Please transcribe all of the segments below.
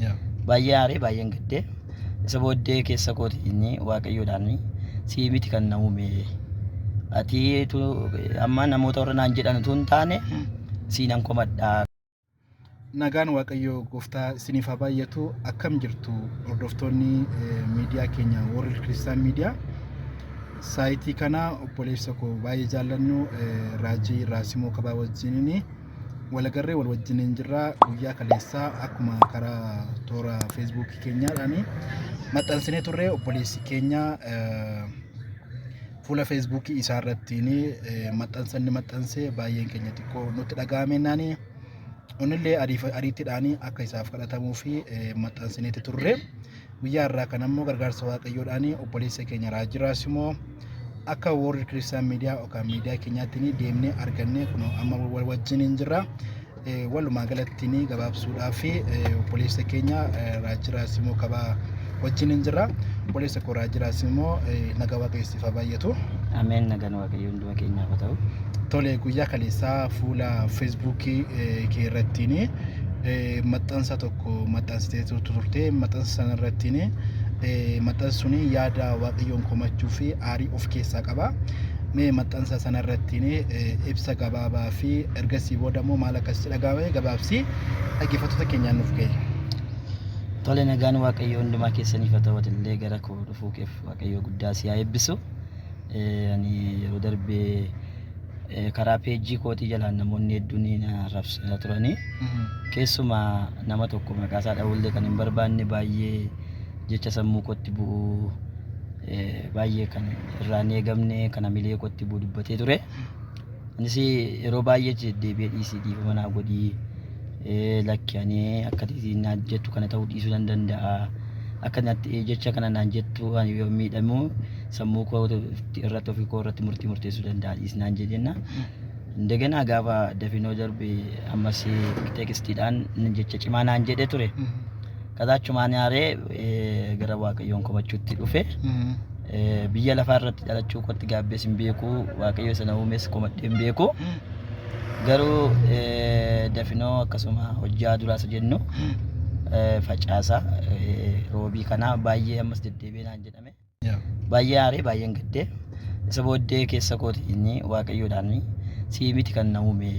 Baay'ee aaree baay'een gaddee isa booddee keessa kootiin Waaqayyoodhaan sii miti kan na uume ati amma namoota warra naan jedhan utuu hin taane siinan komadha. Nagaan Waaqayyo gooftaa isiniif haa baay'atu. Akkam jirtu hordoftoonni miidiyaa keenya World Christian Media? Saayitii kana obboleessa koo baay'ee jaallannu Raajii Raasimoo Kabaa wajjiniin walagarree wal wajjiniin jirra. Guyyaa kaleessaa akkuma karaa toora Feesbuukii keenyaadhaan maxxansinee turre, obboleessi keenya fuula Feesbuukii isaa irrattiin maxxansa inni maxxanse baay'een keenya xiqqoo nutti dhaga'amennaan innillee ariitiidhaan akka isaaf kadhatamuu fi maxxansineeti turre. Guyyaa irraa kan ammoo gargaarsa Waaqayyoodhaan obboleessa keenya Raajii Raasimoo akka World Christian Media yookaan miidiyaa keenyaatti deemnee argannee kun amma wal wajjiniin jirra. Walumaa galatti gabaabsuudhaa fi obboleessa keenya Raajii Raasimoo Kabaa wajjiniin jirra. Obboleessa koo Raajii Raasimoo, nagaa Waaqayyo siif haa baay'atu. Ameen, nagaan Waaqayyo hunduma keenyaaf haa ta'u. Tole, guyyaa kaleessaa fuula Feesbuukii kee irrattiin maxxansa tokko maxxansitee turte. Maxxansa sana irrattiin maxxansi suni yaada Waaqayyoon komachuu fi aarii of keessaa qaba. Mee maxxansa sana irrattiin ibsa gabaabaa fi ergasii booda immoo maal akkasitti dhaga'ame gabaabsii dhaggeeffattoota keenyaan nuuf gahe. Tole, nagaan Waaqayyo hundumaa keessaniif haa ta'u. Illee gara koo dhufuu keef Waaqayyo guddaa si haa eebbisu. Ani yeroo darbee karaa peejii kootii jalaan namoonni hedduun na arrabsaa turanii. Keessumaa nama tokko maqaa isaa dha'uullee kan hin barbaanne, baay'ee jecha sammuu kootti bu'u, baay'ee kan irraa hin eegamne, kan hamilee kootti bu'u dubbatee ture. Anis yeroo baay'ee deddeebi'ee dhiisii, dhiifama naa godhii, lakki, ani akka naan jettu kana ta'uu dhiisuu nan danda'a. Akka natti jecha kana naan jettu ani yoo miidhamu sammuu koo irratti ofii koo irratti murtii murteessuu danda'a, dhiisi naan jedhenna. Indeganaa gaafa dafinoo darbe ammas textiidhaan jecha cimaa naan jedhe ture. Kazaachumaan aaree gara Waaqayyoon komachuutti dhufe. Biyya lafaa irratti dhalachuu kootti gaabbees hin beeku, Waaqayyo sana uumes komadhee hin beeku. Garuu dafinoo akkasuma hojjaa duraas jennu facaasa roobii kana baay'ee ammas deddeebi'ee naan jedhame. Baay'ee aaree baay'een gaddee isa booddee keessa kootiin Waaqayyoodhaan sii miti kan na uume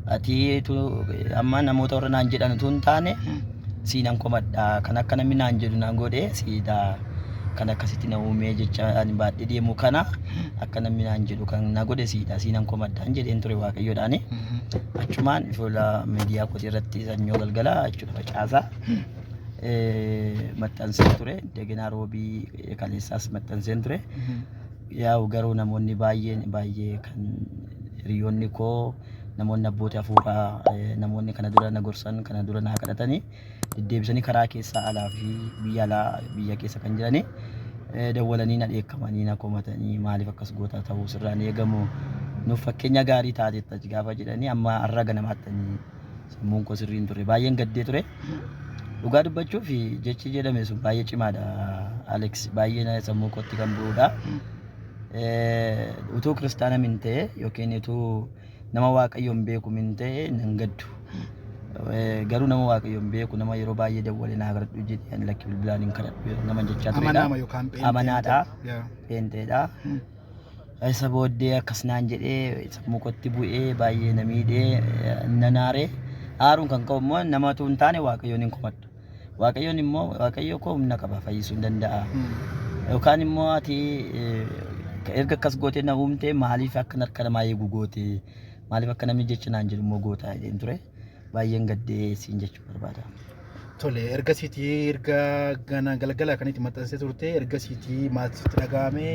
ati amma namoota warra naan jedhan utuu hin taane siinan komadha, kan akka namni naan jedhu naan godhe siidha, kan akkasitti na uumee jecha ani baadhee deemu kana akka namni naan jedhu kan na godhe siidha, siinan komadhaan jedheen ture Waaqayyoodhaani. Achumaan fuula miidiyaa kootii irratti sanyoo galgala jechuudha facaasaa maxxansee ture. Degenaa roobii kaleessaas maxxanseen ture. Yaa'u garuu namoonni baay'een baay'ee kan hiriyoonni koo, namoonni abbootii hafuuraa, namoonni kana dura na gorsan, kana dura na kadhatanii deddeebisanii karaa keessaa alaa fi biyya alaa biyya keessa kan jiranii dawwalanii na dheekkamanii na komatanii, maaliif akkas goota, ta'uu sirraan eegamu, nuuf fakkeenya gaarii taateetta gaafa jedhanii, amma har'a ganamaattanii sammuun koo sirriin ture, baay'een gaddee ture. Dhugaa dubbachuuf jechi jedhame sun baay'ee cimaadha, Alex, baay'ee sammuu kootti kan bu'uudha. Utuu kiristaana min ta'e yookiin utuu nama Waaqayyoon beeku min ta'e nan gaddu. Garuu nama Waaqayyoon beeku, nama yeroo baay'ee dawwalee naa kadhadhu jedhee, ani lakki bilbilaan hin kadhadhu nama jechaa turedha. Amanaama yookaan pheenxee. Amanaadha. Pheenxeedha. Isa booddee akkas naan jedhee sammuu kootti bu'ee baay'ee na miidhee nan aaree. Aaruun kan ka'u immoo namatu hin taane Waaqayyoon hin komadhu. Waaqayyoon immoo Waaqayyo koo humna qaba, fayyisuu hin danda'a. Yookaan immoo ati erga akkas gootee na uumte maaliif akka harka namaa eegu goote, maaliif akka namni jecha naan jedhu immoo goota jedheen ture. Baay'een gaddee siin jechuu barbaada. Tole, ergasiitii erga gana galgala kanitti maxxansee turte, ergasiitii maal sitti dhaga'ame?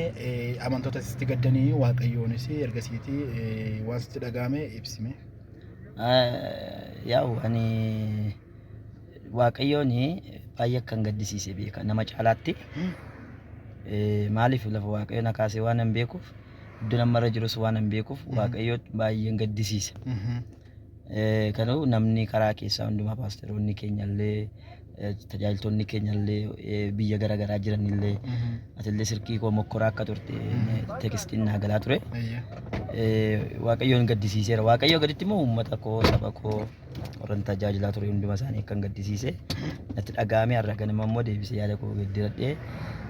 Amantoota sitti gaddanii, Waaqayyoonis ergasiitii waan sitti dhaga'ame ibsime. Yaa'u ani Waaqayyoon baay'ee akkan gaddisiise beeka nama caalaatti. Maaliif lafa Waaqayyo na kaasee waan hin beekuuf, iddoo namarra jirus waan hin beekuuf, Waaqayyo baay'een gaddisiise. Kanaafuu namni karaa keessaa hundumaa paasteroonni keenya illee Tajaajiltoonni keenya illee biyya gara garaa jiran illee atillee sirkii koo mokkoraa akka turte tekstiin naa galaa ture. Waaqayyoon gaddisiiseera. Waaqayyoo gaditti immoo uummata koo, saba koo warran tajaajilaa ture hunduma isaanii akkan gaddisiise natti dhaga'ame. Har'a ganama immoo deebisee yaada koo gedderadhee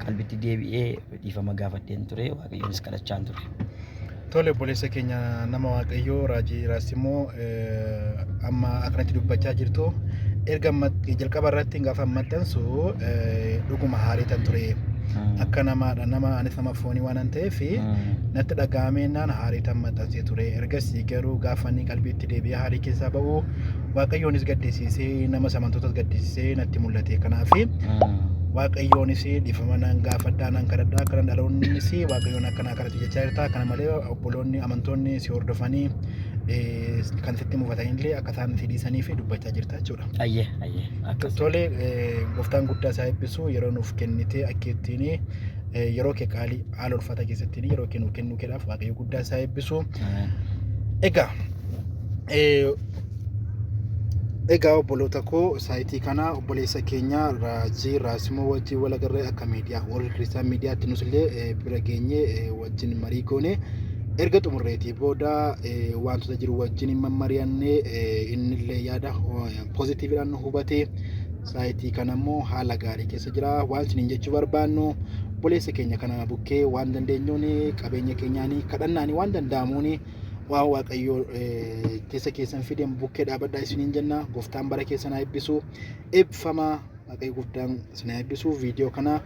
qalbitti deebi'ee dhiifama gaafadheen ture. Waaqayyoonis kadhachaan ture. Tole, obboleessa keenya nama Waaqayyoo Raajii Raasimoo, amma akkanatti dubbachaa jirtu, erga jalqaba irratti gaafa maxxansu dhuguma haariitan ture. Akka namaadha, nama anis nama foonii waan ta'eef natti dhaga'ameennaan haariitan maxxansee ture. Ergasii garuu gaafa inni qalbiitti deebi'ee haarii keessaa ba'u Waaqayyoonis gaddisiisee, nama amantootas gaddisiisee natti mul'ate. Kanaaf Waaqayyoonis dhiifama nan gaafadhaa, nan kadhadhaa, kana dhaloonnis Waaqayyoon akkanaa kadhatu jechaa jirta. Kana malee obboloonni amantoonni si hordofanii kan sitti mufatanillee akka isaan si dhiisanii fi dubbachaa jirta jechuudha. Ayyee, ayyee, akkas. Tole, gooftaan guddaa isaa eebbisu. Yeroo nuuf kennite akka ittiin yeroo kee qaalii haala ulfaataa keessatti yeroo kee nuuf kennuu keedhaaf Waaqayyo guddaa isaa eebbisu. Egaa obboloota koo, saayitii kana obboleessa keenya Raajii Raasimoo wajjin wal agarree akka miidiyaa warri Kiristaan miidiyaatti nus illee bira geenye wajjin marii goone. Erga xumurreetii booda wantoota jiru wajjin hin mammari'anne, inni illee yaada poozitiiviidhaan nu hubate. Saayitii kana immoo haala gaarii keessa jira. Waan isiniin jechuu barbaannu, obboleessa keenya kana bukkee waan dandeenyuun, qabeenya keenyaanii, kadhannaanii, waan danda'amuun, waan Waaqayyoo keessa keessan fideen bukkee dhaabadhaa isiniin jenna. Gooftaan bara keessan haa eebbisu. Eebbifamaa, Waaqayyo guddaan isin haa eebbisu. Viidiyoo kana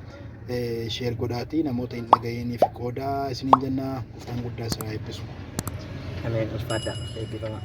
share godhaatii namoota hin dhaga'iniif qoodaa isiniin jenna. Gooftaan guddaa isin haa eebbisu. Ameen, ulfaadhaa, eebbifamaa.